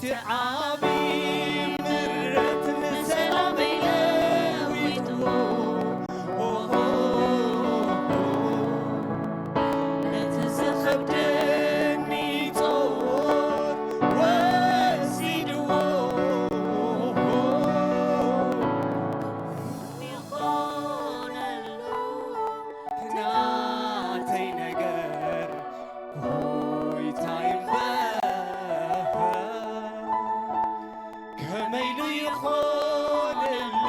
እቲ ዓቢ ምረት ንሰላመይ ለዊጥዎ። ነቲ ዝኸብደኒ ጾር ወሲድዎ። ይኾነሉ ናተይ ነገር ጎይታይ እምበር ከመይ ኢሉ ይኾነሉ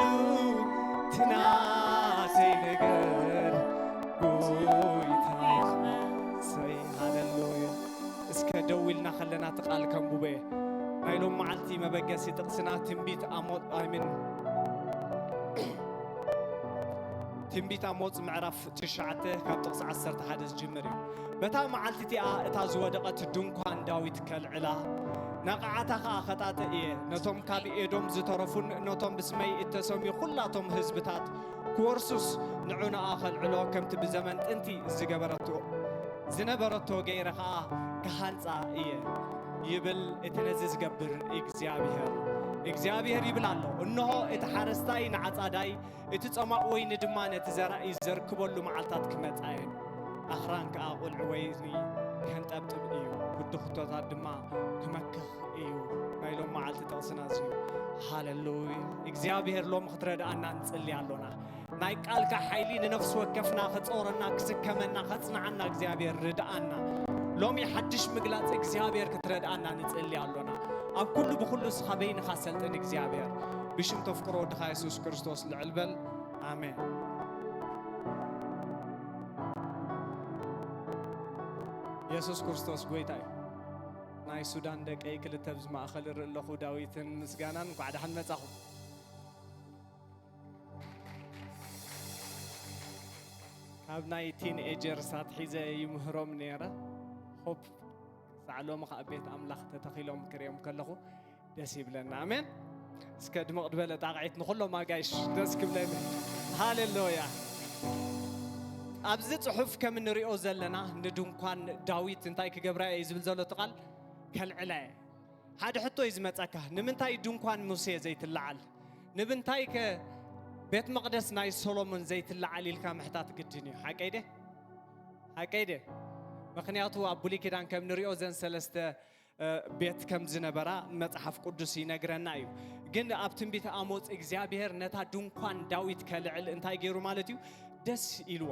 እቲ ናተይ ነገር ጎይታይ እምበር። ሰይ ሃሌሉያ። እስከ ደው ኢልና ከለና እቲ ቃል ከንብቦ እየ። ናይ ሎም መዓልቲ መበገሲ ጥቕስና ትንቢት ኣሞ-፣ ኣይ ሚን፣ ትንቢት ኣሞጽ ምዕራፍ ትሽዓተ ካብ ጥቕሲ ዓሰርተ ሓደ ዝጅምር እዩ። በታ መዓልቲ እቲኣ እታ ዝወደቐት ድንኳን ዳዊት ከልዕላ፣ ነቓዓታ ኸኣ ኸጣጥእ እየ። ነቶም ካብ ኤዶም ዝተረፉን ነቶም ብስመይ እተሰምዩ ኹላቶም ህዝብታት ክወርሱስ ንዑ ነኣ ኸልዕሎ፣ ከምቲ ብዘመን ጥንቲ ዝገበረቶ፣ ዝነበረቶ ገይረ ኸኣ ክሃንጻ እየ፣ ይብል እቲ ነዚ ዝገብር እግዚኣብሄር። እግዚኣብሄር ይብል ኣሎ፣ እንሆ እቲ ሓረስታይ ንዓጻዳይ፣ እቲ ጸማቕ ወይኒ ድማ ነቲ ዘራኢ ዘርክበሉ መዓልታት ክመጻ እየን። ኣኽራን ከኣ ቁልዒ ወይኒ ከንጠብጥብ እዩ፣ ብድኽቶታት ድማ ክመክኽ እዩ። ናይ ሎም መዓልቲ ጥቕስና እዚ እዩ። ሃሌሉያ። እግዚኣብሄር ሎሚ ክትረድኣና ንጽሊ ኣሎና። ናይ ቃልካ ሓይሊ ንነፍሲ ወከፍና ክጾረና፣ ክስከመና፣ ከጽንዓና እግዚኣብሄር ርድኣና። ሎሚ ሓድሽ ምግላጽ እግዚኣብሄር ክትረድኣና ንጽሊ ኣሎና። ኣብ ኩሉ ብኹሉ እስኻ በይንኻ ሰልጥን እግዚኣብሄር። ብሽም ተፍቅሮ ወድኻ የሱስ ክርስቶስ ልዕል በል። ኣሜን። የሱስ ክርስቶስ ጎይታ እዩ። ናይ ሱዳን ደቀይ ክልተ ኣብዚ ማእከል እርኢ ኣለኹ። ዳዊትን ምስጋናን፣ እንኳዕ ደሓን መጻኹም። ካብ ናይ ቲን ኤጀርስ ኣትሒዘ ይምህሮም ነይረ። ሆፕ ክሳዕ ሎሚ ከኣ ቤት ኣምላኽ ተተኺሎም ክርእዮም ከለኹ ደስ ይብለና። ኣሜን። እስከ ድምቕ ዝበለ ጣቕዒት ንኹሎም ኣጋይሽ ደስ ክብለኒ። ሃሌሉያ። ኣብዚ ጽሑፍ ከም እንሪኦ ዘለና ንድንኳን ዳዊት እንታይ ክገብራ እየ ዝብል ዘሎ እቲ ቃል? ከልዕላ እየ። ሓደ ሕቶ እዩ ዝመጸካ፣ ንምንታይ ድንኳን ሙሴ ዘይትለዓል? ንምንታይ ከ ቤት መቕደስ ናይ ሶሎሞን ዘይትለዓል ኢልካ ምሕታት ግድን እዩ። ሓቀይ ደ? ሓቀይ ደ? ምኽንያቱ ኣብ ብሉይ ኪዳን ከም ንሪኦ ዘን ሰለስተ፣ እ፣ ቤት ከም ዝነበራ መጽሓፍ ቅዱስ ይነግረና እዩ። ግን ኣብ ትንቢት ኣሞጽ እግዚኣብሔር ነታ ድንኳን ዳዊት ከልዕል እንታይ ገይሩ ማለት እዩ? ደስ ኢልዎ።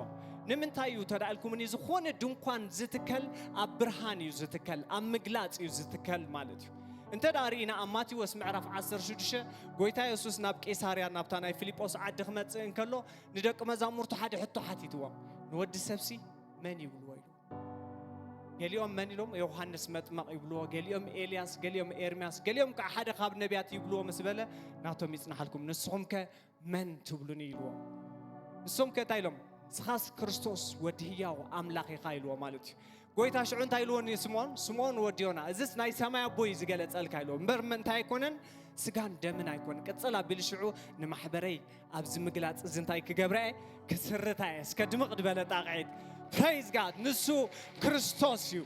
ንምንታይ እዩ ተዳ ኢልኩምኒ? ዝኾነ ድንኳን ዝትከል ኣብ ብርሃን እዩ ዝትከል፣ ኣብ ምግላጽ እዩ ዝትከል ማለት እዩ። እንተ ደኣ ርኢና ኣብ ማቴዎስ ምዕራፍ ዓሰርተ ሽዱሽተ ጎይታ የሱስ ናብ ቂሳርያ ናብታ ናይ ፊልጶስ ዓዲ ክመጽእ እንከሎ ንደቂ መዛሙርቱ ሓደ ሕቶ ሓቲትዎም። ንወዲ ሰብሲ መን ይብልዎ ኢሉ። ገሊኦም መን ኢሎም? ዮሃንስ መጥመቕ ይብልዎ፣ ገሊኦም ኤልያስ፣ ገሊኦም ኤርምያስ፣ ገሊኦም ከዓ ሓደ ካብ ነቢያት ይብልዎ ምስ በለ ናቶም ይጽናሓልኩም። ንስኹም ከ መን ትብሉኒ ኢልዎ። ንሶም ከ እንታይ ኢሎም? ንስኻስ ክርስቶስ ወዲ ህያው ኣምላኽ ኢኻ ኢልዎ ማለት እዩ። ጎይታ ሽዑ እንታይ ኢልዎ ንስምዖን? ስምዖን ወዲ ዮና፣ እዝስ ናይ ሰማይ ኣቦ እዩ ዝገለጸልካ ኢልዎ። እምበር ምንታይ ኣይኮነን፣ ስጋን ደምን ኣይኮነን። ቅጽል ኣቢሉ ሽዑ ንማሕበረይ ኣብዚ ምግላጽ እዚ እንታይ ክገብራ እየ? ክስርታ እየ። እስከ ድምቕ ዝበለ ጣቕዒት። ፕሬይዝ ጋድ። ንሱ ክርስቶስ እዩ።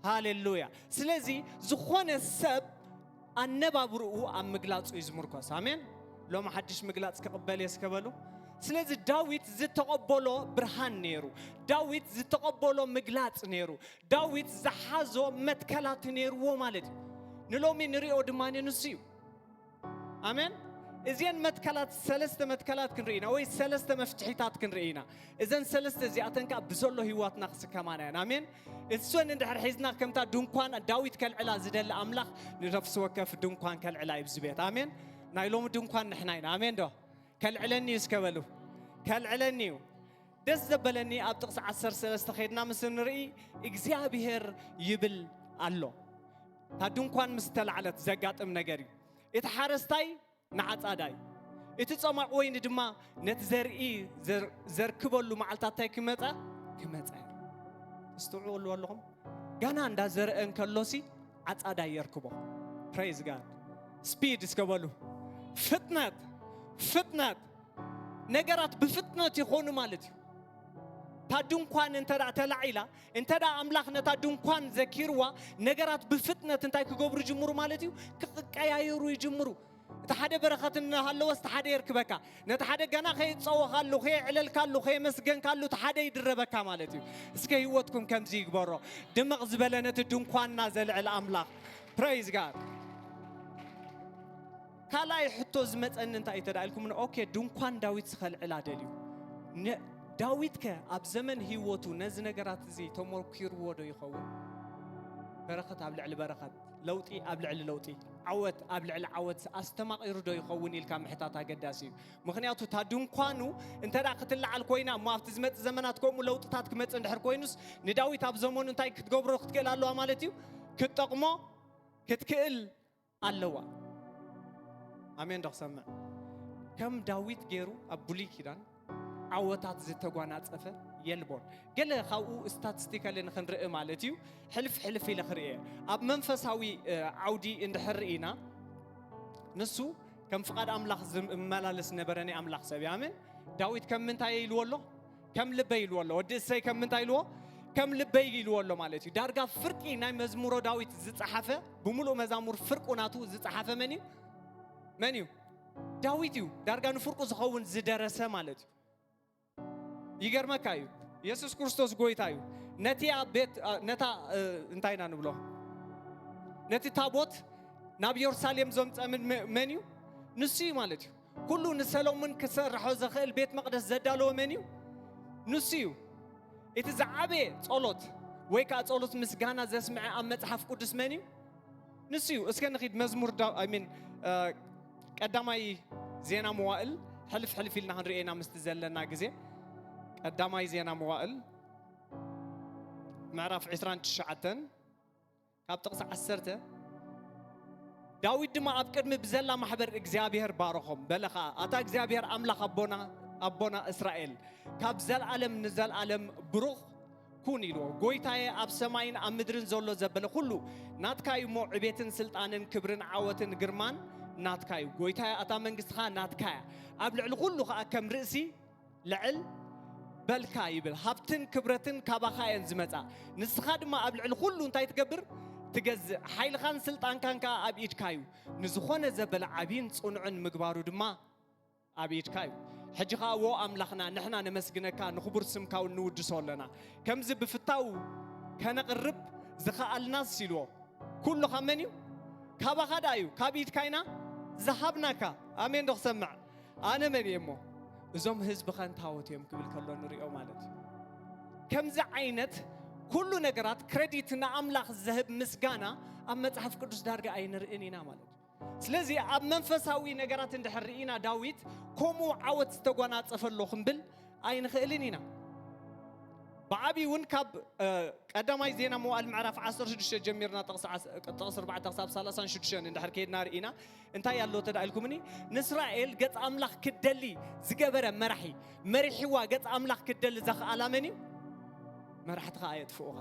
ሃሌሉያ። ስለዚ ዝኾነ ሰብ ኣነባብርኡ ኣብ ምግላጹ እዩ ዝምርኮስ። ኣሜን። ሎም ሓድሽ ምግላጽ ክቕበል እየ እስከ በሉ። ስለዚ ዳዊት ዝተቐበሎ ብርሃን ነይሩ። ዳዊት ዝተቐበሎ ምግላጽ ነይሩ። ዳዊት ዝሓዞ መትከላት ነይርዎ ማለት እዩ። ንሎሚ ንሪኦ ድማ ንሱ እዩ። ኣሜን። እዚአን መትከላት፣ ሰለስተ መትከላት ክንርኢ ኢና፣ ወይ ሰለስተ መፍትሒታት ክንርኢ ኢና። እዘን ሰለስተ እዚኣተን ከኣ ብዘሎ ህይወትና ክስከማና እየን። ኣሜን። እሱን እንድሕር ሒዝና ከምታ ድንኳን ዳዊት ከልዕላ ዝደሊ ኣምላኽ ንነፍሲ ወከፍ ድንኳን ከልዕላ እዩ ብዚ ቤት። ኣሜን። ናይ ሎሚ ድንኳን ንሕና ኢና። ኣሜን ዶ? ከልዕለኒ እዩ እስከ በሉ። ከልዕለኒ እዩ። ደስ ዘበለኒ ኣብ ጥቕሲ ዓሰርተ ሰለስተ ኸይድና ምስ ንርኢ እግዚኣብሔር ይብል ኣሎ። እታ ድንኳን ምስ ተላዕለት ዘጋጥም ነገር እዩ። እቲ ሓረስታይ ንዓጻዳይ፣ እቲ ጸማቕ ወይኒ ድማ ነቲ ዘርኢ ዘር-፣ ዘርክበሉ መዓልታት እንታይ ክመጸ? ክመጸ። ትስትውዕሉ ኣለኹም? ገና እንዳዘርአ እንከሎሲ ዓጻዳይ የርክቦ። ፕሬይዝ ጋድ። ስፒድ እስከ በሉ። ፍጥነት፣ ፍጥነት። ነገራት ብፍጥነት ይኾኑ ማለት እዩ። እታ ድንኳን እንተ ደኣ ተላዒላ፣ እንተ ደኣ ኣምላኽ ነታ ድንኳን ዘኪርዋ፣ ነገራት ብፍጥነት እንታይ ክገብሩ ይጅምሩ ማለት እዩ? ክቀያየሩ ይጅምሩ። እቲ ሓደ በረኸት እናሃለወስ እቲ ሓደ የርክበካ። ነቲ ሓደ ገና ከየጸወኻሉ፣ ከየዕለልካሉ፣ ከየመስገንካሉ እቲ ሓደ ይድረበካ ማለት እዩ። እስከ ህይወትኩም ከምዚ ይግበሮ። ድምቕ ዝበለ ነቲ ድንኳንና ዘልዕል ኣምላኽ። Praise God። ካልኣይ ሕቶ ዝመጸኒ እንታይ እዩ ተዳኢልኩም? ኦኬ፣ ድንኳን ዳዊት ስኸልዕላ ደልዩ። ነ-፣ ዳዊት ከ ኣብ ዘመን ህይወቱ ነዚ ነገራት እዚ ተሞኪርዎ ዶ ይኸውን? በረኸት ኣብ ልዕሊ በረኸት፣ ለውጢ ኣብ ልዕሊ ለውጢ፣ ዓወት ኣብ ልዕሊ ዓወት ኣስተማቒሩ ዶ ይኸውን ኢልካ ምሕታት ኣገዳሲ እዩ። ምኽንያቱ እታ ድንኳኑ እንተ ደኣ ክትለዓል ኮይና እሞ ኣብቲ ዝመጽእ ዘመናት ከምኡ ለውጥታት ክመጽእ እንድሕር ኮይኑስ ንዳዊት ኣብ ዘመኑ እንታይ ክትገብሮ ክትክእል ኣለዋ ማለት እዩ? ክትጠቕሞ ክትክእል ኣለዋ። ኣሜን ዶ ክሰምዕ? ከም ዳዊት ገይሩ ኣብ ብሉይ ኪዳን ዓወታት ዝተጓናጸፈ የልቦን። ገለ ካብኡ ስታቲስቲካሊ ንኽንርኢ ማለት እዩ፣ ሕልፍ ሕልፍ ኢለ ክርኢ እየ። ኣብ መንፈሳዊ፣ እ፣ ዓውዲ እንድሕር ርኢና፣ ንሱ ከም ፍቓድ ኣምላኽ ዝመላለስ ነበረ ናይ ኣምላኽ ሰብ እዩ። ኣሜን። ዳዊት ከም ምንታይ ኢልዎ ኣሎ? ከም ልበይ ኢልዎ ኣሎ። ወዲ እሰይ ከም ምንታይ ኢልዎ? ከም ልበይ ኢልዎ ኣሎ ማለት እዩ። ዳርጋ ፍርቂ ናይ መዝሙሮ ዳዊት ዝጸሓፈ፣ ብምሉእ መዛሙር ፍርቁ ናቱ ዝጸሓፈ መን እዩ? መን እዩ? ዳዊት እዩ። ዳርጋ ንፍርቁ ዝኸውን ዝደረሰ ማለት እዩ። ይገርመካ እዩ። የሱስ ክርስቶስ ጎይታ እዩ። ነቲ ኣብ ቤት፣ እ፣ ነታ፣ እ፣ እንታይ ኢና ንብሎ? ነቲ ታቦት ናብ የሩሳሌም ዘምጸ ምን-፣ መ-፣ መን እዩ? ንሱ እዩ ማለት እዩ። ኩሉ ንሰሎሞን ክሰርሖ ዘኽእል ቤት መቕደስ ዘዳለወ መን እዩ? ንሱ እዩ። እቲ ዝዓበየ ጸሎት ወይ ከኣ ጸሎት ምስጋና ዘስምዐ ኣብ መጽሓፍ ቅዱስ መን እዩ? ንሱ እዩ። እስከ ንኺድ መዝሙር ዳ-፣ I mean፣ እ፣ ቀዳማይ ዜና መዋእል ሕልፍ ሕልፍ ኢልና ክንርእየና ምስቲ ዘለና ግዜ። ቀዳማይ ዜና መዋእል ምዕራፍ ዕስራን ትሽዓተን ካብ ጥቕሲ ዓሰርተ፣ ዳዊት ድማ ኣብ ቅድሚ ብዘላ ማሕበር እግዚኣብሔር ባረኾም። በለ ኸኣ፣ ኣታ እግዚኣብሔር ኣምላኽ ኣቦና፣ ኣቦና እስራኤል፣ ካብ ዘልኣለም ንዘልኣለም ብሩኽ ኩን ኢልዎ። ጎይታየ፣ ኣብ ሰማይን ኣብ ምድርን ዘሎ ዘበለ ኩሉ ናትካ እዩ እሞ፣ ዕቤትን ስልጣንን ክብርን ዓወትን ግርማን ናትካ እዩ። ጎይታየ፣ ኣታ መንግስትኻ ናትካ እያ። ኣብ ልዕሊ ኩሉ ኸኣ ከም ርእሲ ልዕል በልካ ይብል። ሃብትን ክብረትን ካባኻ እየን ዝመጻ። ንስኻ ድማ ኣብ ልዕሊ ኩሉ እንታይ ትገብር? ትገዝእ። ሓይልኻን ስልጣንካን ከኣ ኣብ ኢድካ እዩ። ንዝኾነ ዘበለ ዓብይን ጽኑዕን ምግባሩ ድማ ኣብ ኢድካ እዩ። ሕጂ ኸኣ፣ ዎ ኣምላኽና፣ ንሕና ነመስግነካ፣ ንኽቡር ስምካ እውን ንውድሶ ኣለና። ከምዚ ብፍታው ከነቕርብ ዝኸኣልናስ ኢልዎ፣ ኩሉ ካብ መን እዩ? ካባኻ ደኣ እዩ፣ ካብ ኢድካ ኢና ዝሃብናካ። ኣሜን ዶ ክሰምዕ? ኣነ መን እየ እሞ? እዞም ህዝብኻ እንታወት እዮም ክብል ከሎ ንሪኦ ማለት እዩ። ከምዚ ዓይነት ኩሉ ነገራት ክሬዲት ንኣምላኽ ዝህብ ምስጋና ኣብ መጽሓፍ ቅዱስ ዳርጋ ኣይንርእን ኢና ማለት እዩ። ስለዚ ኣብ መንፈሳዊ ነገራት እንድሕር ርኢና ዳዊት ከምኡ ዓወት ዝተጓናጸፈ ኣሎ ክንብል ኣይንኽእልን ኢና። ብዓብዪ እውን ካብ፣ እ፣ ቀዳማይ ዜና መዋእል ምዕራፍ ዓሰርተ ሽዱሽተ ጀሚርና ጥቕሲ ዓስ-፣ ጥቕሲ ኣርባዕተ ክሳብ ሰላሳን ሽዱሽተን እንድሕር ከይድና ርኢና እንታይ ኣሎ ተዳኢልኩምኒ? ንእስራኤል ገጽ ኣምላኽ ክደሊ ዝገበረ መራሒ፣ መሪሕዋ ገጽ ኣምላኽ ክደሊ ዘኽኣላ መን እዩ? መራሕትኻ ኣየጥፍኡኻ።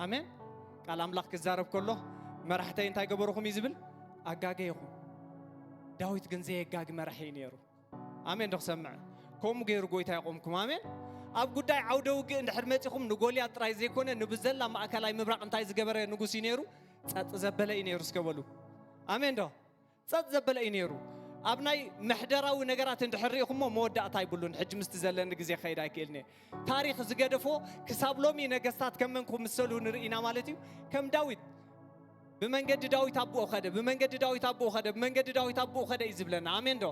ኣሜን። ቃል ኣምላኽ ክዛረብ ከሎ መራሕተይ እንታይ ገበርኹም እዩ ዝብል? ኣጋገይኹም። ዳዊት ግን ዘየጋጊ መራሒ እዩ ነይሩ። ኣሜን ዶ ክሰምዕ? ከምኡ ገይሩ ጎይታ የቆምኩም። ኣሜን። ኣብ ጉዳይ ዓውደ ውግእ እንድሕር መጺኹም ንጎልያድ ጥራይ ዘይኮነ ንብዘላ ማእከላይ ምብራቕ እንታይ ዝገበረ ንጉስ እዩ ነይሩ? ጸጥ ዘበለ እዩ ነይሩ። እስከ በሉ ኣሜን ዶ? ጸጥ ዘበለ እዩ ነይሩ። ኣብ ናይ ምሕደራዊ ነገራት እንድሕር ርኢኹሞ መወዳእታ ኣይብሉን። ሕጂ ምስቲ ዘለኒ ግዜ ክኸይድ ኣይክእልን እየ። ታሪኽ ዝገደፎ ክሳብ ሎሚ ነገስታት ከም መን ክምሰሉ ንርኢና ማለት እዩ። ከም ዳዊት ብመንገዲ ዳዊት ኣቦኡ ኸደ፣ ብመንገዲ ዳዊት ኣቦኡ ኸደ፣ ብመንገዲ ዳዊት ኣቦኡ ኸደ እዩ ዝብለና። ኣሜን ዶ?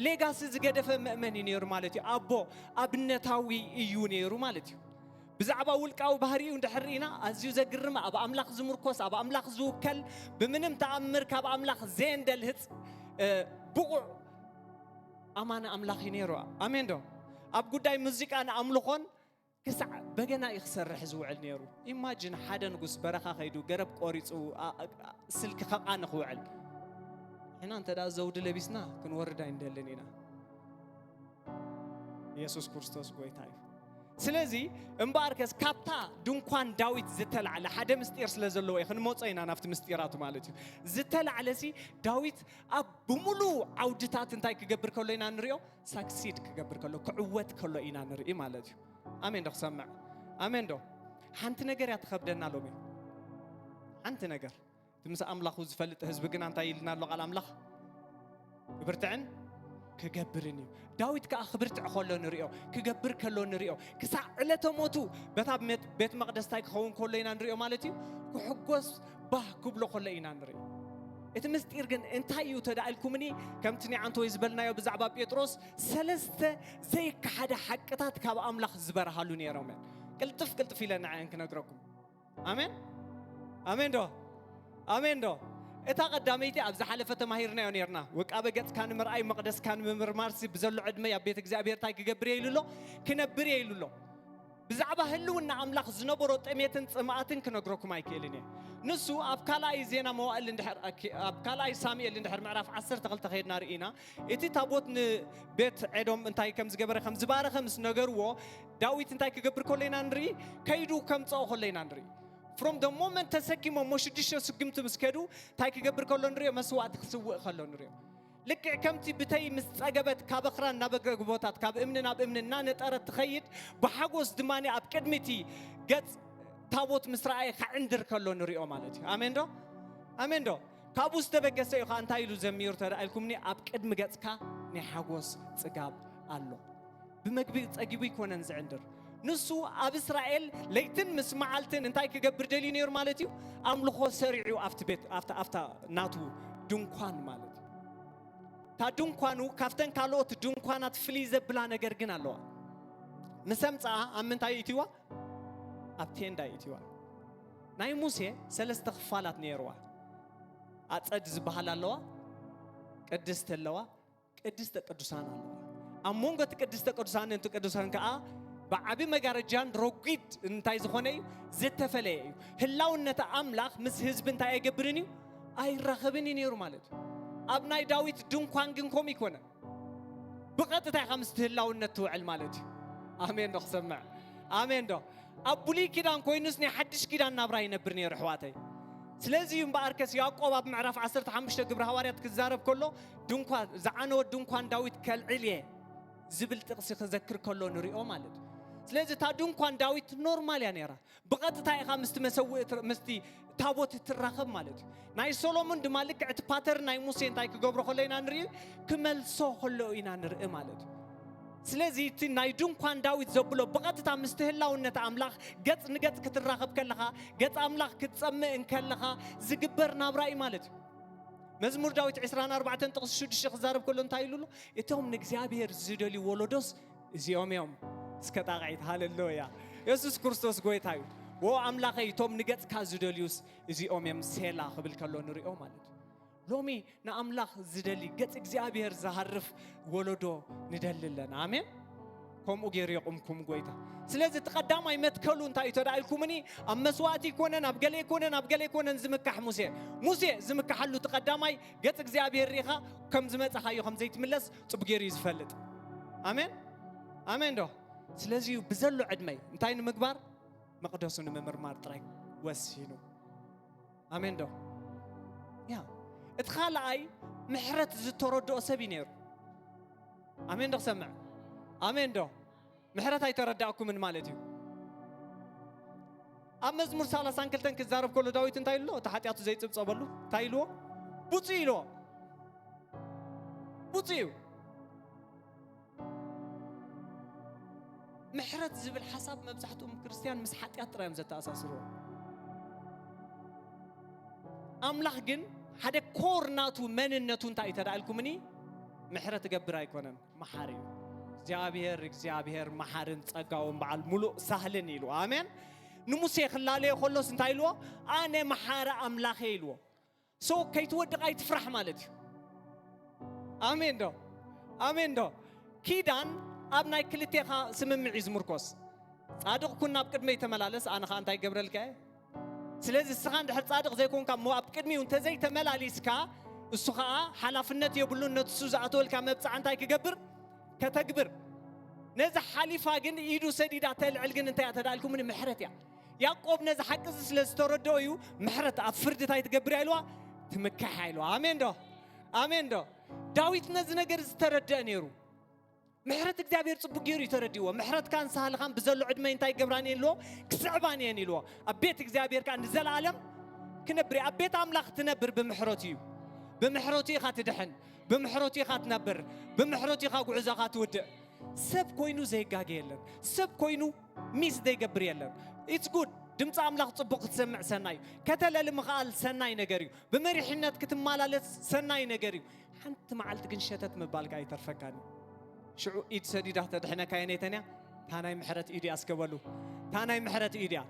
ሌጋሲ ዝገደፈ መእመን እዩ ነይሩ ማለት እዩ። ኣቦ ኣብነታዊ እዩ ነይሩ ማለት እዩ። ብዛዕባ ውልቃዊ ባህሪኡ እንድሕር ርኢና፣ ኣዝዩ ዘግርም፣ ኣብ ኣምላኽ ዝምርኮስ፣ ኣብ ኣምላኽ ዝውከል፣ ብምንም ተኣምር ካብ ኣምላኽ ዘየንደልህጽ፣ እ፣ ብቑዕ ኣማኒ ኣምላኽ እዩ ነይሩ። ኣሜን ዶ? ኣብ ጉዳይ ሙዚቃን ኣምልኾን ክሳዕ በገና እዩ ክሰርሕ ዝውዕል ነይሩ። ኢማጂን ሓደ ንጉስ በረኻ ከይዱ ገረብ ቆሪጹ፣ ኣ-፣ ኣ-፣ ስልኪ ከቓኒ ክውዕል። ንሕና እንተ ደኣ ዘውዲ ለቢስና ክንወርድ ኣይንደልን ኢና። የሱስ ክርስቶስ ጎይታ እዩ። ስለዚ እምበኣርከስ ካብታ ድንኳን ዳዊት ዝተላዕለ ሓደ ምስጢር ስለ ዘለዎ እዩ። ክንመጾ ኢና ናብቲ ምስጢራቱ ማለት እዩ። ዝተላዕለሲ ዳዊት ኣብ ብምሉእ ዓውድታት እንታይ ክገብር ከሎ ኢና ንሪኦ? ሳክሲድ ክገብር ከሎ፣ ክዕወት ከሎ ኢና ንርኢ ማለት እዩ። ኣሜን ዶ ክሰምዕ? ኣሜን ዶ? ሓንቲ ነገር እያ ትኸብደና ሎሚ። ሓንቲ ነገር። እቲ ምስ ኣምላኹ ዝፈልጥ ህዝቢ ግና እንታይ ኢልና ኣሎ ቃል ኣምላኽ? ክብርትዕን ክገብርን እዩ። ዳዊት ከኣ ክብርትዕ ከሎ ንሪኦ፣ ክገብር ከሎ ንሪኦ። ክሳዕ ዕለተ ሞቱ በታ ቤት መቕደስ እንታይ ክኸውን ከሎ ኢና ንሪኦ ማለት እዩ? ክሕጎስ ባህ ክብሎ ከሎ ኢና ንርኢ። እቲ ምስጢር ግን እንታይ እዩ ተዳኢልኩምኒ? ከምቲ ኒዓንተወይ ዝበልናዮ ብዛዕባ ጴጥሮስ፣ ሰለስተ ዘይከሓደ ሓቅታት ካብ ኣምላኽ ዝበርሃሉ ነይሮም እዮም። ቅልጥፍ ቅልጥፍ ኢለ ንዓየን ክነግረኩም። ኣሜን፣ ኣሜን ዶ? ኣሜን ዶ? እታ ቀዳመይቲ ኣብ ዝሓለፈ ተማሂርናዮ ነርና። ውቃበ ገጽካ ንምርኣይ፣ መቕደስካ ንምምርማርሲ ብዘሎ ዕድመ ኣብ ቤት እግዚኣብሔር እንታይ ክገብር እየ ኢሉ ኣሎ? ክነብር እየ ኢሉ ኣሎ። ብዛዕባ ህልውና ኣምላኽ ዝነበሮ ጥሜትን ጽምኣትን ክነግረኩም ኣይክእልን እየ። ንሱ ኣብ ካልኣይ ዜና መዋእል እንድሕር፣ ኣብ ካልኣይ ሳሙኤል እንድሕር ምዕራፍ ዓሰርተ ክልተ ከይድና ርኢና፣ እቲ ታቦት ንቤት ኤዶም እንታይ ከም ዝገበረ፣ ከም ዝባረኸ ምስ ነገርዎ፣ ዳዊት እንታይ ክገብር ከሎ ኢና ንርኢ? ከይዱ ከምጽኦ ከሎ ኢና ንርኢ። From the moment ተሰኪሞሞ ሽዱሽተ ስጉምቲ ምስ ከዱ እንታይ ክገብር ከሎ ንሪኦ? መስዋእቲ ክስውእ ከሎ ንሪኦ። ልክዕ ከምቲ ብተይ ምስ ጸገበት ካብ ኣኽራን ናብ ኣግረግቦታት ካብ እምኒ ናብ እምኒ እናነጠረት ትኸይድ ብሓጎስ ድማ ኣብ ቅድሚ እቲ ገጽ ታቦት ምስ ረኣየ ከዕንድር ከሎ ንሪኦ ማለት እዩ። ኣሜን ዶ? ኣሜን ዶ? ካብኡ ዝተበገሰ እዩ ከዓ እንታይ ኢሉ ዘሚሩ ተዳኢልኩምኒ? ኣብ ቅድሚ ገጽካ ናይ ሓጎስ ጽጋብ ኣሎ። ብመግቢ ጸጊቡ ኣይኮነን ዝዕንድር። ንሱ ኣብ እስራኤል ለይትን ምስ መዓልትን እንታይ ክገብር ደልዩ ነይሩ ማለት እዩ? ኣምልኾ ሰሪዑ ኣብቲ ቤት፣ ኣብታ፣ ኣብታ ናቱ ድንኳን ማለት እዩ። እታ ድንኳኑ ካብተን ካልኦት ድንኳናት ፍልይ ዘብላ ነገር ግን ኣለዋ። ምስ ኣምጽኣ ኣብ ምንታይ እትዋ? ኣብ ቴንዳ እትዋ። ናይ ሙሴ ሰለስተ ክፋላት ነይርዋ። ኣጸድ ዝበሃል ኣለዋ፣ ቅድስቲ ኣለዋ፣ ቅድስተ ቅዱሳን ኣለዋ። ኣብ መንጎ እቲ ቅድስተ ቅዱሳን እቲ ቅዱሳን ከኣ ብዓቢ መጋረጃን ረጒድ እንታይ ዝኾነ እዩ? ዝተፈለየ እዩ። ህላውነት ኣምላኽ ምስ ህዝቢ እንታይ ኣይገብርን እዩ? ኣይራኸብን እዩ ነይሩ ማለት እዩ። ኣብ ናይ ዳዊት ድንኳን ግን ከምኡ ይኮነ። ብቐጥታ ኢኻ ምስቲ ህላውነት ትውዕል ማለት እዩ። ኣሜን ዶ ክሰምዕ? ኣሜን ዶ? ኣብ ብሉይ ኪዳን ኮይኑስ ናይ ሓድሽ ኪዳን ናብራ ይነብር ነይሩ ኣሕዋተይ። ስለዚ እዩ እምበኣርከስ ያዕቆብ ኣብ ምዕራፍ ዓሰርተ ሓሙሽተ ግብሪ ሃዋርያት ክዛረብ ከሎ ድንኳን ዝዓነወ ድንኳን ዳዊት ከልዕል እየ ዝብል ጥቕሲ ክዘክር ከሎ ንሪኦ ማለት እዩ። ስለዚ እታ ድንኳን ዳዊት ኖርማል እያ ነይራ። ብቐጥታ ኢኻ ምስቲ መሰውእ ትር-፣ ምስቲ ታቦት ትራኸብ ማለት እዩ። ናይ ሶሎሞን ድማ ልክዕ እቲ ፓተርን ናይ ሙሴ እንታይ ክገብሮ ከሎ ኢና ንርኢ? ክመልሶ ከሎ ኢና ንርኢ ማለት እዩ። ስለዚ እቲ ናይ ድንኳን ዳዊት ዘብሎ ብቐጥታ ምስቲ ህላውነት ኣምላኽ ገጽ ንገጽ ክትራኸብ ከለኻ፣ ገጽ ኣምላኽ ክትጸምእ እንከለኻ ዝግበር ናብራ እዩ ማለት እዩ። መዝሙር ዳዊት ዕስራን ኣርባዕተን ጥቕሲ ሽዱሽተ ክዛረብ ከሎ እንታይ ኢሉ ኣሎ? እቶም ንእግዚኣብሔር ዝደልዩ ወለዶስ እዚኦም እዮም። እስከ ጣቕዒት፣ ሃሌሉያ። የሱስ ክርስቶስ ጎይታ እዩ። ዎ ኣምላኸይ፣ እቶም ንገጽካ ዝደልዩስ እዚኦም እዮም፣ ሴላ ክብል ከሎ ንሪኦ ማለት እዩ። ሎሚ ንኣምላኽ ዝደሊ ገጽ እግዚኣብሔር ዝሃርፍ ወለዶ ንደሊ ኣለና። ኣሜን። ከምኡ ገይሩ የቑምኩም ጎይታ። ስለዚ እቲ ቀዳማይ መትከሉ እንታይ እዩ ተዳኢልኩምኒ? ኣብ መስዋእቲ ይኮነን፣ ኣብ ገለ ይኮነን፣ ኣብ ገለ ይኮነን ዝምካሕ ሙሴ። ሙሴ ዝምካሓሉ እቲ ቀዳማይ ገጽ እግዚኣብሔር ርኢኻ ከም ዝመጻኻዮ ከም ዘይትምለስ ጽቡቅ ገይሩ እዩ ዝፈልጥ። ኣሜን፣ ኣሜን ዶ? ስለዚ እዩ ብዘሎ ዕድመይ እንታይ ንምግባር? መቕደሱ ንምምርማር ጥራይ ወሲኑ። ኣሜን ዶ? ያ፣ እቲ ካልኣይ ምሕረት ዝተረድኦ ሰብ እዩ ነይሩ። ኣሜን ዶ ክሰምዕ? ኣሜን ዶ? ምሕረት ኣይተረዳእኩምን ማለት እዩ። ኣብ መዝሙር ሰላሳን ክልተን ክዛረብ ከሎ ዳዊት እንታይ ኢልዎ? እቲ ሓጢኣቱ ዘይጽብጸበሉ እንታይ ኢልዎ? ብፁዕ ኢልዎ። ብፁዕ እዩ። ምሕረት ዝብል ሓሳብ መብዛሕትኦም ክርስትያን ምስ ሓጢኣት ጥራይ እዮም ዘተኣሳስርዎ። ኣምላኽ ግን ሓደ ኮር ናቱ መንነቱ እንታይ እዩ ተዳእልኩምኒ? ምሕረት እገብር ኣይኮነን፣ መሓሪ እዩ። እግዚኣብሔር፣ እግዚኣብሔር መሓርን ጸጋውን በዓል ሙሉእ ሳህልን ኢሉ። ኣሜን። ንሙሴ ክላለዮ ከሎስ እንታይ ኢልዎ? ኣነ መሓሪ ኣምላኽ እየ ኢልዎ። ሶ ከይትወድቕ ኣይትፍራሕ ማለት እዩ። ኣሜን ዶ? ኣሜን ዶ? ኪዳን ኣብ ናይ ክልቴኻ ስምምዕ እዩ ዝምርኮስ። ጻድቕ ኩን፣ ናብ ቅድመይ ተመላለስ፣ ኣነ ኸኣ እንታይ ይገብረልካ እየ? ስለዚ እስኻ እንድሕር ጻድቕ ዘይኮንካ እሞ ኣብ ቅድሚኡ እንተዘይተመላሊስካ፣ እሱ ኸኣ ሓላፍነት የብሉን፣ ነቲ እሱ ዝኣተወልካ መብጽዓ እንታይ ክገብር? ከተግብር። ነዚ ሓሊፋ ግን ኢዱ ሰዲዳ ተልዕል ግን እንታይ እያ ተዳልኩምኒ? ምሕረት እያ። ያዕቆብ ነዚ ሓቂ እዚ ስለ ዝተረድኦ እዩ ምሕረት ኣብ ፍርዲ እንታይ ትገብር እያ ኢልዋ? ትምክሕ እያ ኢልዋ። ኣሜን ዶ? ኣሜን ዶ? ዳዊት ነዚ ነገር ዝተረድአ ነይሩ። ምሕረት እግዚኣብሔር ጽቡቅ ገይሩ እዩ ተረዲእዎ። ምሕረትካን ሳህልኻን ብዘሎ ዕድመ እንታይ ገብራን እየን ኢልዎ? ክስዕባን እየን ኢልዎ። ኣብ ቤት እግዚኣብሔር ከኣ ንዘለኣለም ክነብር እየ። ኣብ ቤት ኣምላኽ ትነብር ብምሕረቱ እዩ። ብምሕረቱ ኢኻ ትድሕን። ብምሕረቱ ኢኻ ትነብር። ብምሕረቱ ኢኻ ጉዕዞኻ ትውድእ። ሰብ ኮይኑ ዘይጋገ የለን። ሰብ ኮይኑ ሚስ ዘይገብር የለን። ኢትስ ጉድ። ድምፂ ኣምላኽ ጽቡቕ ክትሰምዕ ሰናይ እዩ። ከተለሊ ምኽኣል ሰናይ ነገር እዩ። ብመሪሕነት ክትመላለስ ሰናይ ነገር እዩ። ሓንቲ መዓልቲ ግን ሸተት ምባልካ ኣይተርፈካን እዩ። ሽዑ ኢድ ሰዲዳ ተድሕነካ የነይተንያ። እታ ናይ ምሕረት ኢድ እያ እስከ በሉ። እታ ናይ ምሕረት ኢድ እያ።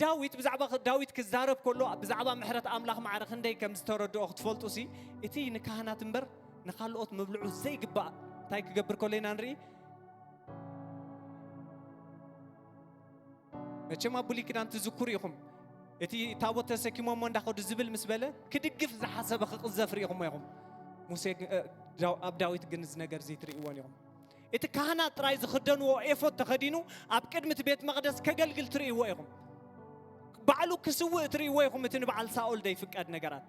ዳዊት ብዛዕባ ዳዊት ክዛረብ ከሎ ብዛዕባ ምሕረት ኣምላኽ ማዕረ ክንደይ ከም ዝተረድኦ ክትፈልጡ ሲ፣ እቲ ንካህናት እምበር ንኻልኦት መብልዑ ዘይግባእ እንታይ ክገብር ከሎ ኢና ንርኢ። መቸም ኣብ ብሉይ ኪዳን ትዝክሩ ኢኹም። እቲ ታቦት ተሰኪሞሞ እንዳኸዱ ዝብል ምስ በለ ክድግፍ ዝሓሰበ ክቕዘፍ ርኢኹሞ ኢኹም። ሙሴ ግ-፣ እ፣ ዳው-፣ ኣብ ዳዊት ግን እዚ ነገር እዚ ትርእይዎን ኢኹም። እቲ ካህናት ጥራይ ዝኽደንዎ ኤፎድ ተኸዲኑ ኣብ ቅድሚ እቲ ቤት መቕደስ ከገልግል ትርእይዎ ኢኹም። ባዕሉ ክስውእ ትርእይዎ ኢኹም። እቲ ንበዓል ሳኦል ዘይፍቀድ ነገራት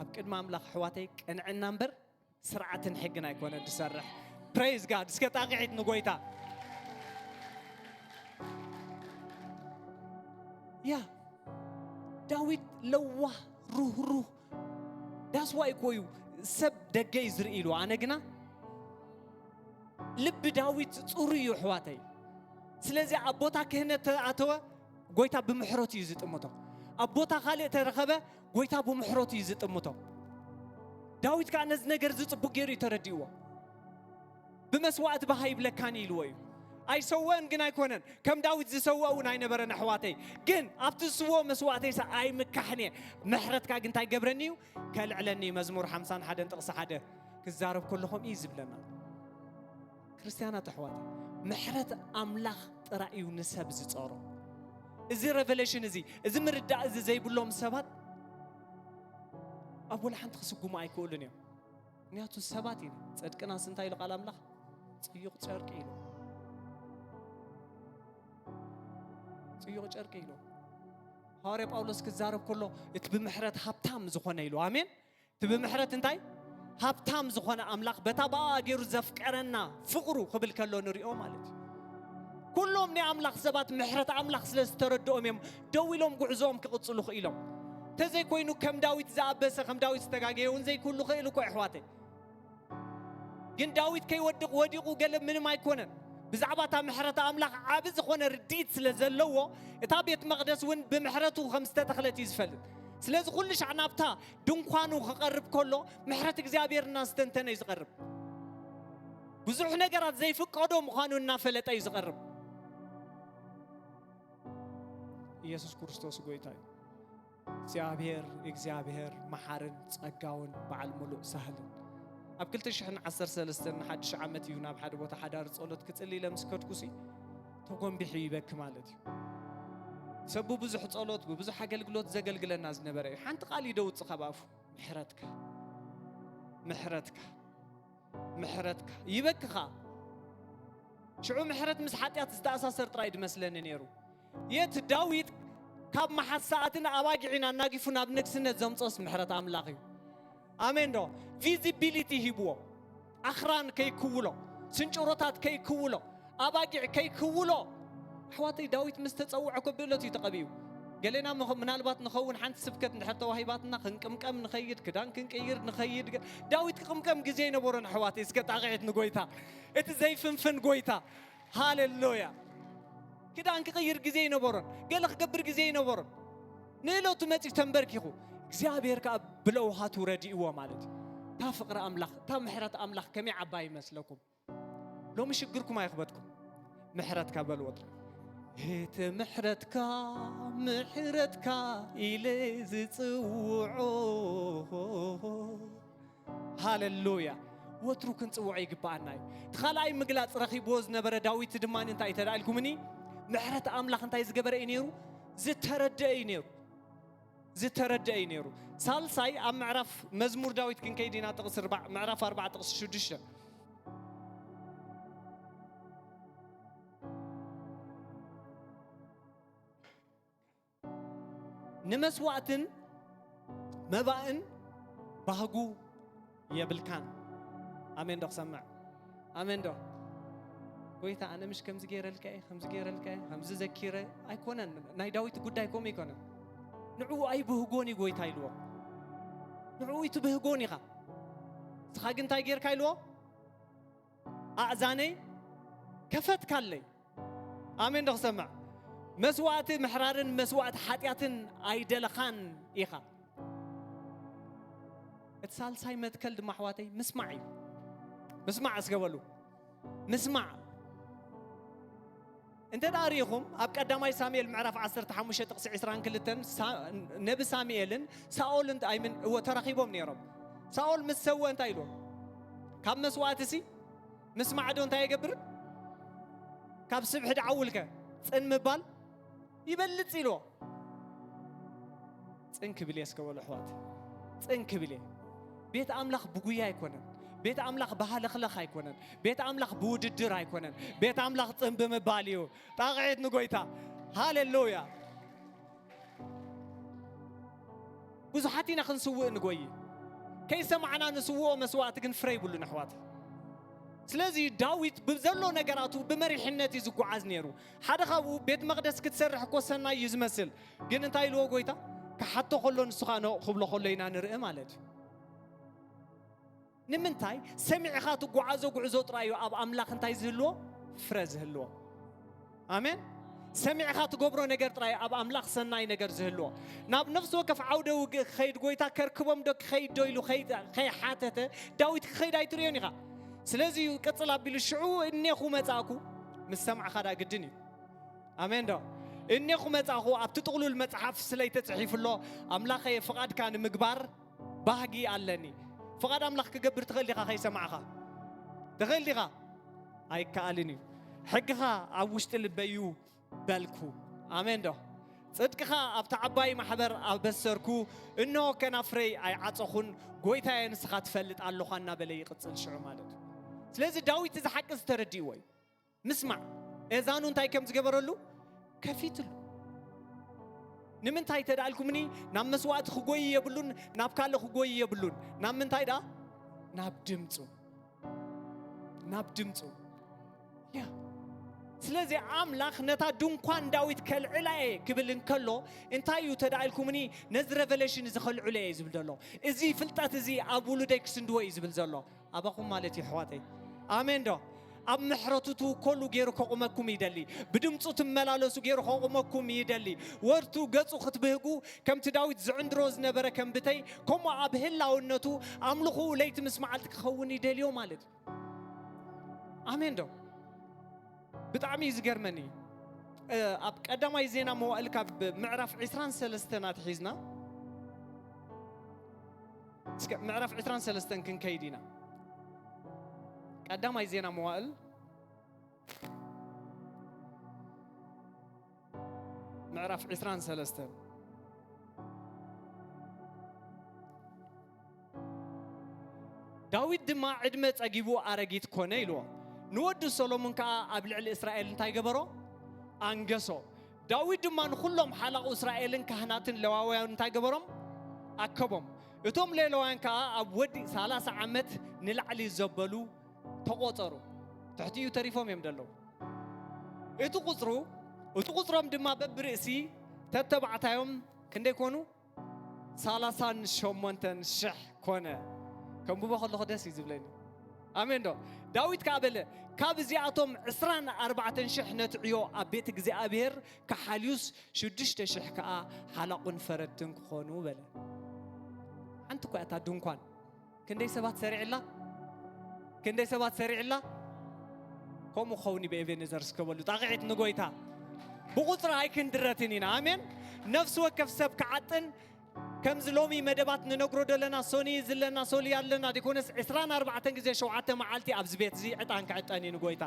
ኣብ ቅድሚ ኣምላኽ ኣሕዋተይ ቅንዕና እምበር ስርዓትን ሕግን ኣይኮነ ዝሰርሕ። ፕሬዝ ጋድ። እስከ ጣቕዒት ንጎይታ። ያ ዳዊት ለዋህ ሩህሩህ ዳስዋይ እኮ እዩ ሰብ ደገ እዩ ዝርኢ ኢሉ። ኣነ ግና ልቢ ዳዊት ጽሩ እዩ ኣሕዋተይ። ስለዚ ኣብ ቦታ ክህነት ተኣተወ ጎይታ ብምሕረቱ እዩ ዝጥምቶ። ኣብ ቦታ ካልእ ተረኸበ ጎይታ ብምሕረቱ እዩ ዝጥምቶ። ዳዊት ከዓ ነዚ ነገር እዚ ጽቡቅ ገይሩ እዩ ተረዲእዎ። ብመስዋእቲ ባሃ ይብለካኒ ኢልዎ እዩ። ኣይሰወእን ግን ኣይኮነን። ከም ዳዊት ዝሰወእ እውን ኣይነበረን ኣሕዋተይ። ግን ኣብቲ ዝስወኦ መስዋእተይሳ ኣይምካሕን እየ። ምሕረትካ ግን እንታይ ገብረኒ እዩ? ከልዕለኒ እዩ። መዝሙር ሓምሳን ሓደን ጥቕሲ ሓደ ክዛረብ ከሎ ከምኡ እዩ ዝብለና። ክርስትያናት ኣሕዋት፣ ምሕረት ኣምላኽ ጥራይ እዩ ንሰብ ዝጸሮ። እዚ ሬቨሌሽን እዚ፣ እዚ ምርዳእ እዚ ዘይብሎም ሰባት ኣብ ወላ ሓንቲ ክስጉሙ ኣይክእሉን እዮም። ምክንያቱ ሰባት ኢና። ጸድቅናስ እንታይ ኢሉ ቃል ኣምላኽ? ጽዩቕ ጨርቂ ኢሉ። ጽዩቕ ጨርቂ ኢሉ። ሃዋርያ ጳውሎስ ክዛረብ ከሎ እቲ ብምሕረት ሃብታም ዝኾነ ኢሉ። ኣሜን። እቲ ብምሕረት እንታይ? ሃብታም ዝኾነ ኣምላኽ በታ ብኣኣ ገይሩ ዘፍቀረና ፍቕሩ ክብል ከሎ ንሪኦ ማለት እዩ። ኩሎም ናይ ኣምላኽ ሰባት ምሕረት ኣምላኽ ስለ ዝተረድኦም እዮም ደው ኢሎም ጉዕዞኦም ክቕጽሉ ክኢሎም። እንተዘይኮይኑ ከም ዳዊት ዝኣበሰ፣ ከም ዳዊት ዝተጋገየ እውን ዘይክህሉ ክእል እኮ ኣሕዋተይ። ግን ዳዊት ከይወድቕ ወዲቑ ገለ ምንም ኣይኮነን። ብዛዕባ እታ ምሕረት ኣምላኽ ዓቢ ዝኾነ ርድኢት ስለ ዘለዎ፣ እታ ቤት መቕደስ እውን ብምሕረቱ ከም ዝተተኽለት እዩ ዝፈልጥ። ስለዚ ኩሉ ሻዕ ናብታ ድንኳኑ ክቐርብ ከሎ ምሕረት እግዚኣብሔር እናስተንተነ እዩ ዝቐርብ። ብዙሕ ነገራት ዘይፍቀዶ ምዃኑ እናፈለጠ እዩ ዝቐርብ። ኢየሱስ ክርስቶስ ጎይታ እዩ። እግዚኣብሔር፣ እግዚኣብሔር መሓርን ጸጋውን በዓል ምሉእ ሳህልን። ኣብ ክልተ ሽሕን ዓሰርተ ሰለስተን ንሓድሽ ዓመት እዩ ናብ ሓደ ቦታ ሓዳር ጸሎት ክጽሊ ኢለ ምስ ከድኩሲ ተጎንቢሑ ይበኪ ማለት እዩ። ሰብ ብብዙሕ ጸሎት፣ ብብዙሕ ኣገልግሎት ዘገልግለና ዝነበረ እዩ። ሓንቲ ቃል እዩ ደውጽእ ካብ ኣፉ፣ ምሕረትካ፣ ምሕረትካ፣ ምሕረትካ። ይበኪ ኸኣ። ሽዑ ምሕረት ምስ ሓጢኣት ዝተኣሳሰር ጥራይ ድመስለኒ ነይሩ። የት ዳዊት ካብ መሓሳኣትን ኣባጊዕን ኣናጊፉ ናብ ንግስነት ዘምጾስ ምሕረት ኣምላኽ እዩ። ኣሜን ዶ? ቪዚቢሊቲ ሂብዎ። ኣኽራን ከይክውሎ፣ ስንጭሮታት ከይክውሎ፣ ኣባጊዕ ከይክውሎ። ኣሕዋተይ ዳዊት ምስ ተጸውዐ እኮ ብእለቱ እዩ ተቐቢኡ። ገሌና ምኽ-፣ ምናልባት ንኸውን ሓንቲ ስብከት እንድሕር ተዋሂባትና ክንቅምቀም ንኸይድ፣ ክዳን ክንቅይር ንኸይድ። ገ-፣ ዳዊት ክቕምቀም ግዜ ኣይነበሮን ኣሕዋተይ። እስከ ጣቕዒት ንጎይታ። እቲ ዘይፍንፍን ጎይታ። ሃሌሉያ። ክዳን ክቕይር ግዜ ኣይነበሮን። ገለ ክገብር ግዜ ኣይነበሮን። ንእለቱ መጺኡ ተንበርኪኹ። እግዚኣብሔር ከኣ ብለውሃቱ ረዲእዎ ማለት እዩ። እታ ፍቕሪ ኣምላኽ፣ እታ ምሕረት ኣምላኽ ከመይ ዓባይ ይመስለኩም? ሎሚ ሽግርኩም ኣይኽበድኩም። ምሕረትካ በልዎ ጥራይ። እቲ ምሕረትካ፣ ምሕረትካ ኢለ ዝጽውዖ። ሃሌሉያ። ወትሩ ክንጽውዖ ይግብኣና እዩ። እቲ ካልኣይ ምግላጽ ረኺብዎ ዝነበረ ዳዊት ድማ እንታይ ተዳኢልኩምኒ? ምሕረት ኣምላኽ እንታይ ዝገበረ እዩ ነይሩ? ዝተረደአ እዩ ነይሩ። ዝተረደአ እዩ ነይሩ። ሳልሳይ ኣብ ምዕራፍ መዝሙር ዳዊት ክንከይድ ኢና፣ ጥቕሲ ኣርባዕ፣ ምዕራፍ ኣርባዕ ጥቕሲ ሽዱሽተ። ንመስዋእትን መባእን ባህጉ የብልካን። ኣሜን ዶ ክሰምዕ? ኣሜን ዶ? ጎይታ፣ ኣነ ምሽ ከምዚ ገይረልካ እየ፣ ከምዚ ገይረልካ እየ፣ ከምዚ ዘኪረ ኣይኮነን። ናይ ዳዊት ጉዳይ ከምኡ ኣይኮነን። ንዕኡ ኣይብህጎን እዩ ጎይታ ኢልዎ። ንዕኡ ኣይትብህጎን ኢኻ። ንስኻ ግን እንታይ ጌርካ ኢልዎ? ኣእዛነይ ከፈትካለይ። ኣሜን ዶ ክሰምዕ? መስዋእቲ ምሕራርን መስዋእቲ ሓጢኣትን ኣይደለኻን ኢኻ። እቲ ሳልሳይ መትከል ድማ ኣሕዋተይ ምስማዕ እዩ። ምስማዕ እስከ በሉ። ምስማዕ። እንተ ደኣ ርኢኹም ኣብ ቀዳማይ ሳሙኤል ምዕራፍ ዓሰርተ ሓሙሽተ ጥቕሲ ዕስራን ክልተን ሳ-፣ ነቢ ሳሙኤልን ሳኦልን ኣይምን እወ ተራኺቦም ነይሮም። ሳኦል ምስ ሰወ እንታይ ኢልዎ? ካብ መስዋእትሲ ምስማዕ ዶ እንታይ የገብር? ካብ ስብሒ ደዓውልከ ጽን ምባል ይበልጽ ኢልዎ። ጽን ክብል እየ እስከ በሉ ኣሕዋት። ጽን ክብል እየ። ቤት ኣምላኽ ብጉያ ኣይኮነን። ቤት ኣምላኽ ብሃለኽለኽ ኣይኮነን። ቤት ኣምላኽ ብውድድር ኣይኮነን። ቤት ኣምላኽ ጽን ብምባል እዩ። ጣቕዒት ንጎይታ። ሃሌሉያ። ብዙሓት ኢና ክንስውእ ንጎይ። ከይሰማዕና ንስውኦ መስዋእቲ ግን ፍረ ይብሉን ኣሕዋት። ስለዚ ዳዊት ብዘሎ ነገራቱ ብመሪሕነት እዩ ዝጓዓዝ ነይሩ። ሓደ ካብኡ ቤት መቕደስ ክትሰርሕ እኮ ሰናይ እዩ ዝመስል። ግን እንታይ ኢልዎ ጎይታ? ክሓቶ ከሎ ንሱ ኸኣ ንዕኡ ክብሎ ከሎ ኢና ንርኢ ማለት እዩ። ንምንታይ? ሰሚዕኻ ትጓዓዞ ጉዕዞ ጥራይ እዩ ኣብ ኣምላኽ እንታይ ዝህልዎ? ፍረ ዝህልዎ። ኣሜን። ሰሚዕኻ ትገብሮ ነገር ጥራይ ኣብ ኣምላኽ ሰናይ ነገር ዝህልዎ። ናብ ነፍሲ ወከፍ ዓውደ ውግእ ክኸይድ ጎይታ ከርክቦም ዶ ክኸይድ ዶ ኢሉ ከይ-፣ ከይሓተተ ዳዊት ክኸይድ ኣይትርእዮን ኢኻ። ስለዚ እዩ ቅጽል ኣቢሉ ሽዑ እኔኹ መጻእኩ ምስ ሰማዕኻ ዳ ግድን እዩ። ኣሜን ዶ? እኔኹ መጻእኹ ኣብቲ ጥቕሉል መጽሓፍ ስለይ ተጽሒፉ ኣሎ። ኣምላኸየ ፍቓድካ ንምግባር ባህጊ ኣለኒ። ፍቓድ ኣምላኽ ክገብር ትኽእል ዲኻ ከይሰማዕኻ? ትኽእል ዲኻ? ኣይከኣልን እዩ። ሕግኻ ኣብ ውሽጢ ልበይ እዩ በልኩ። ኣሜን ዶ? ጽድቅኻ ኣብታ ዓባይ ማሕበር ኣበሰርኩ። እንሆ ከናፍረይ ኣይዓጸኹን፣ ጎይታየ ንስኻ ትፈልጥ ኣሎኻ እናበለ ይቕጽል ሽዑ ማለት እዩ። ስለዚ ዳዊት እዚ ሓቂ ዝተረድእዎ እዩ። ምስማዕ፣ እዛኑ እንታይ ከም ዝገበረሉ ከፊትሉ። ንምንታይ ተዳልኩምኒ ናብ መስዋእቲ ክጎይ የብሉን፣ ናብ ካልእ ክጎይ የብሉን። ናብ ምንታይ ደኣ? ናብ ድምፁ። ናብ ድምፁ። ያ። ስለዚ ኣምላኽ ነታ ድንኳን ዳዊት ከልዕላ እየ ክብል እንከሎ፣ እንታይ እዩ ተዳልኩምኒ ነዚ ሬቨሌሽን እዚ ከልዕሎ እየ ዝብል ዘሎ። እዚ ፍልጠት እዚ ኣብ ውሉደይ ክስንድዎ እዩ ዝብል ዘሎ። ኣባኹም ማለት እዩ ኣሕዋተይ። ኣሜን ዶ? ኣብ ምሕረቱ ትውከሉ ገይሩ ከቑመኩም ይደሊ። ብድምፁ ትመላለሱ ገይሩ ከቑመኩም ይደሊ። ወርቱ ገፁ ክትብህጉ ከምቲ ዳዊት ዝዕንድሮ ዝነበረ ከም ብተይ ከምኡ ኣብ ህላውነቱ ኣምልኹ ለይቲ ምስ መዓልቲ ክኸውን ይደልዮ ማለት እዩ። ኣሜን ዶ? ብጣዕሚ እዩ ዝገርመኒ። እ፣ ኣብ ቀዳማይ ዜና መዋእል ካብ ምዕራፍ ዕስራን ሰለስተን ኣትሒዝና እስከ ምዕራፍ ዕስራን ሰለስተን ክንከይድ ኢና። ቀዳማይ ዜና መዋእል ምዕራፍ ዕስራን ሰለስተን። ዳዊት ድማ ዕድመ ጸጊቡ ኣረጊት ኮነ ኢልዎ። ንወዱ ሰሎሞን ከኣ ኣብ ልዕሊ እስራኤል እንታይ ገበሮ? ኣንገሶ። ዳዊት ድማ ንኹሎም ሓላቑ እስራኤልን ካህናትን ሌዋውያን እንታይ ገበሮም? ኣከቦም። እቶም ሌዋውያን ከኣ ኣብ ወዲ ሰላሳ ዓመት ንላዕሊ ዘበሉ ተቖጸሩ። ትሕቲኡ ተሪፎም እዮም ዘለዉ። እቲ ቁጽሩ፣ እቲ ቁጽሮም ድማ በብርእሲ ተተባዕታዮም ክንደይ ኮኑ? ሰላሳን ሸሞንተን ሽሕ ኮነ። ከንብቦ ከለኹ ደስ እዩ ዝብለኒ። ኣሜን ዶ? ዳዊት ከኣ በለ፣ ካብ እዚኣቶም ዕስራን ኣርባዕተን ሽሕ ነቲ ዕዮ ኣብ ቤት እግዚኣብሔር ክሓልዩስ ሽዱሽተ ሽሕ ከኣ ሓላቑን ፈረድትን ክኾኑ በለ። ሓንቲ እኳ እታ ድንኳን ክንደይ ሰባት ሰሪዕላ? ክንደይ ሰባት ሰሪዕላ? ከምኡ ክኸውን እዩ ብኤቤኔዘር እስከ በሉ። ጣቕዒት ንጎይታ። ብቑጽሪ ኣይክንድረትን ኢና። ኣሜን። ነፍሲ ወከፍ ሰብ ክዓጥን፣ ከምዚ ሎሚ መደባት ንነግሮ ዘለና፣ ሶኒ ዘለና፣ ሶሊ ኣለና፣ ዲኮነስ ዕስራን ኣርባዕተን ግዜ ሸውዓተ መዓልቲ ኣብዚ ቤት እዚ ዕጣን ክዕጠን እዩ ንጎይታ።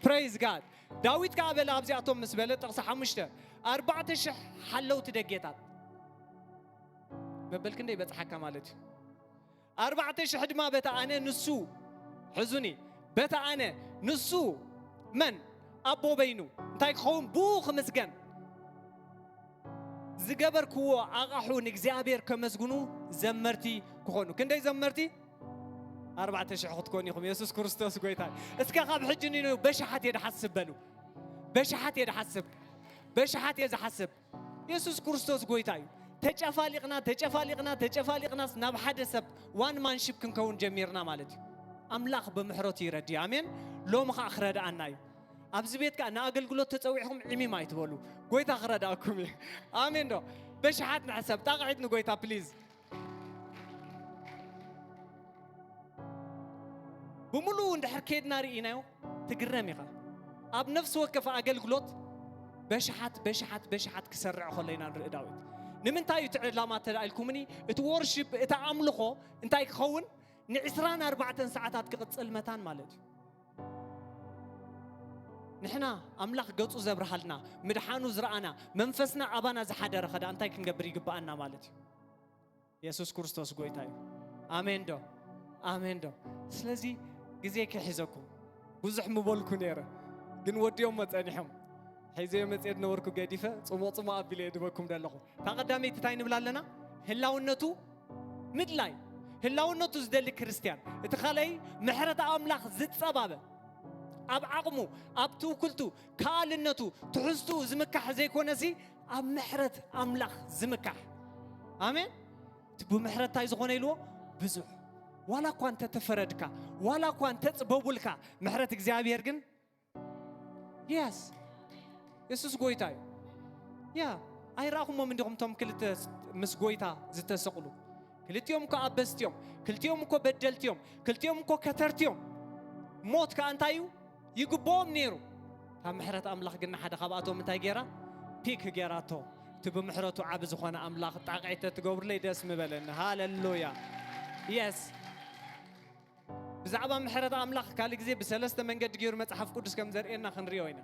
ፕሬይዝ ጋድ። ዳዊት ከኣ በለ፣ ኣብዚኣቶም ምስ በለ፣ ጥቕሲ ሓሙሽተ፣ ኣርባዕተ ሽሕ ሓለውቲ ደጌታት። መበል ክንደይ በጽሓካ ማለት እዩ። ኣርባዕተ ሽሕ ድማ በታ ኣነ ንሱ፣ ሕዙኒ፣ በታ ኣነ ንሱ መን? ኣቦ በይኑ እንታይ ክኸውን? ብኡ ክምስገን። ዝገበርክዎ ኣቓሑ ንእግዚኣብሔር ከመስግኑ ዘመርቲ ክኾኑ። ክንደይ ዘመርቲ? ኣርባዕተ ሽሕ ክትኮኑ ኢኹም። የሱስ ክርስቶስ ጎይታ እዩ። እስከ ካብ ሕጂ ንንዮ በሽሓት እየ ዝሓስብ በሉ። በሽሓት እየ ዝሓስብ። በሽሓት እየ ዝሓስብ። የሱስ ክርስቶስ ጎይታ እዩ። ተጨፋሊቕና፣ ተጨፋሊቕና፣ ተጨፋሊቕናስ ናብ ሓደ ሰብ ዋን ማንሺፕ ክንከውን ጀሚርና ማለት እዩ። ኣምላኽ ብምሕረቱ ይረዲ። ኣሜን። ሎሚ ኸኣ ክረድኣና እዩ። ኣብዚ ቤት ከኣ ንኣገልግሎት ተጸዊዕኹም ዕሚም ኣይትበሉ። ጎይታ ክረድኣኩም እዩ። ኣሜን ዶ? በሽሓት ንሕሰብ። ጣቕዒት ንጎይታ ፕሊዝ። ብምሉኡ እንድሕር ከድና ርኢናዮ ትግረም ኢኻ። ኣብ ነፍሲ ወከፍ ኣገልግሎት በሽሓት በሽሓት በሽሓት ክሰርዕ ከሎ ኢና ንርኢ ዳዊት። ንምንታይ እዩ እቲ ዕላማ ተዳኢልኩምኒ? እቲ ወርሺፕ፣ እቲ ኣምልኾ እንታይ ክኸውን? ንዕስራን ኣርባዕተን ሰዓታት ክቕጽል መታን ማለት እዩ። ንሕና ኣምላኽ ገጹ ዘብርሃልና፣ ምድሓኑ ዝረኣና፣ መንፈስና ኣባና ዝሓደረ ኸዳ እንታይ ክንገብር ይግብኣና ማለት እዩ? የሱስ ክርስቶስ ጎይታ እዩ። ኣሜን ዶ? ኣሜን ዶ? ስለዚ ግዜ ከይሕዘኩም ብዙሕ ምበልኩ ነይረ፣ ግን ወዲኦሞ ጸኒሖም። ሒዘዮ መጽየ ዝነበርኩ ገዲፈ ጽሙቕ ጽሙቕ ኣቢለ እየ ድበኩም ዘለኹ። እታ ቀዳመይቲ እንታይ ንብል ኣለና? ህላውነቱ ምድላይ፣ ህላውነቱ ዝደሊ ክርስትያን። እቲ ካልኣይ ምሕረት ኣምላኽ ዝጸባበ፣ ኣብ ዓቕሙ፣ ኣብ ትውክልቱ፣ ከኣልነቱ፣ ትሕዝትኡ ዝምካሕ ዘይኮነሲ ኣብ ምሕረት ኣምላኽ ዝምካሕ። ኣሜን። እቲ ብምሕረት እንታይ ዝኾነ ኢልዎ? ብዙሕ። ዋላ እኳ እንተተፈረድካ፣ ዋላ እኳ እንተጽበቡልካ፣ ምሕረት እግዚኣብሔር ግን የስ የሱስ ጎይታ እዩ። ያ ኣይረኣኹሞም እንዲኹም እቶም ክልተ ምስ ጎይታ ዝተሰቕሉ? ክልቲኦም እኮ ኣበስቲ እዮም። ክልቲኦም እኮ በደልቲ እዮም። ክልቲኦም እኮ ከተርቲ እዮም። ሞት ከኣ እንታይ እዩ? ይግብኦም ነይሩ። ካብ ምሕረት ኣምላኽ ግን ንሓደ ካብኣቶም እንታይ ገይራ? ፒክ ገይራቶ። እቲ ብምሕረቱ ዓቢ ዝኾነ ኣምላኽ ጣቕዒት ተትገብሩለይ ደስ ምበለኒ። ሃሌሉያ። የስ። ብዛዕባ ምሕረት ኣምላኽ ካልእ ግዜ ብሰለስተ መንገዲ ገይሩ መጽሓፍ ቅዱስ ከም ዘርእየና ክንሪኦ ኢና።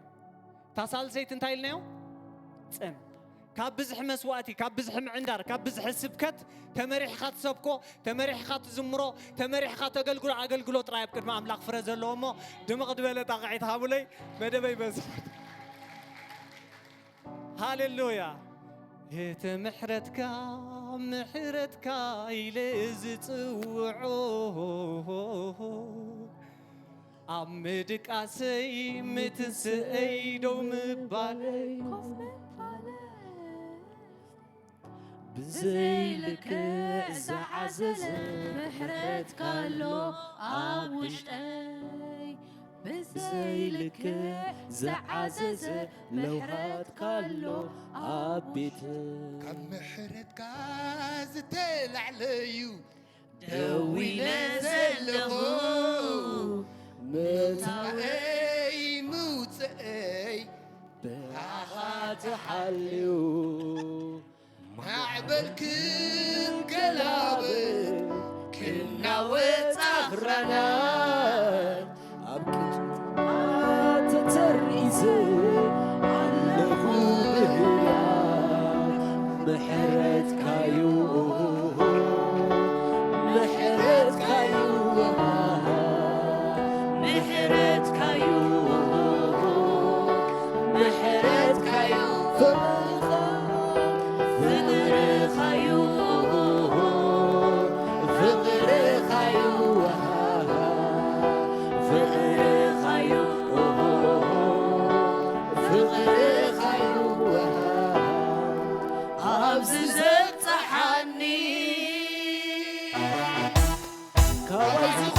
እታ ሳልሰይቲ እንታይ ኢልናዮ? ጽም። ካብ ብዝሒ መስዋእቲ፣ ካብ ብዝሒ ምዕንዳር፣ ካብ ብዝሒ ስብከት ተመሪሕኻ ትሰብኮ፣ ተመሪሕኻ ትዝምሮ፣ ተመሪሕኻ ተገልግሎ ኣገልግሎ ጥራይ ኣብ ቅድሚ ኣምላኽ ፍረ ዘለዎ እሞ ድምቕ ዝበለ ጣቕዒት ሃቡለይ መደበይ በዝሑ። ሃሌሉያ። እቲ ምሕረትካ ምሕረትካ ኢለ ዝጽውዖ ኣብ ምድቃሰይ ምትንስአይ ደው ምባለይ ኮፍ ምባለይ ብዘይልክዕ ዝዓዘዘ ምሕረትካ ኣሎ ኣብ ውሽጠይ። ብዘይልክዕ ዝዓዘዘ ምሕረትካ ኣሎ ኣብ ቤት። ካብ ምሕረትካ ዝተላዕለዩ ደዊነ ዘለኹ ምእታወይ ምውፅእይ ብኣኻ ተሓልዩ። ማዕበል ክንገላበጥ ክናወጥ ኣኽራናት ኣብ ቅድሚኻ ተተሪዘ ኣለኹ ብህያው ምሕረትካዩ ምሕረትካዩ ምሕረትካዩ ምሕረትካዩ ፍቕርኻዩ ፍቕርኻዩ ፍቕርኻዩ ፍቕርኻዩ ኣብዚ ዘብጽሓኒ ካባይ